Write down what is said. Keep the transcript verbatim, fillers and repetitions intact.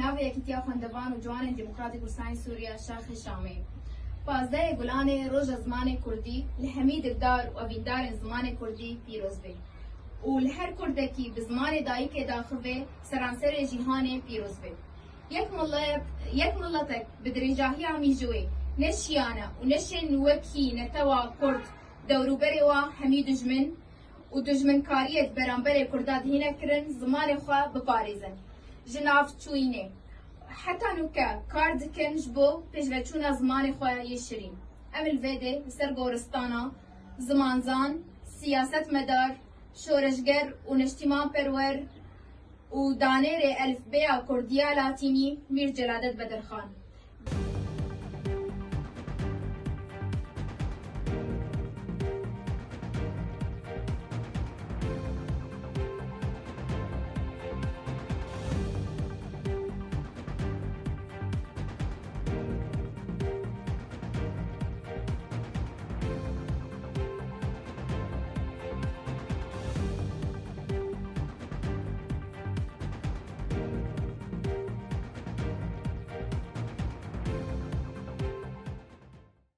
Navê Yekîtiya Xwendevan û Ciwanên Demokratîk û Sayên Sûriye Şaxê Şamê. Pazdehê Gulanê Roja Zimanê Kurdî li hemî dildar û evîndarên zimanê kurdî pîroz be. Û li her kurdekî bi zimanê dayikê daxivê seranserê cîhanê pîroz be. Yek milet, yek miletek bi dirêjahiya mîjûyê ne şiyane û ne şên wekî netewa kurd dewrûberê wa hemî dijmin û dijminkariyê di beramberê kurda dihîne kirin, zimanê xwe biparêzin. Ji nav çûyînê heta nûke kar dikin ji bo pêşveçûna zimanê xwe yê şirîn. Em li vê dê li ser goristana zimanzan, siyasetmedar, şoreşger û neştîmanperwer û danêrê elifbeya kurdiya latînî Mîr Celadet Bedirxan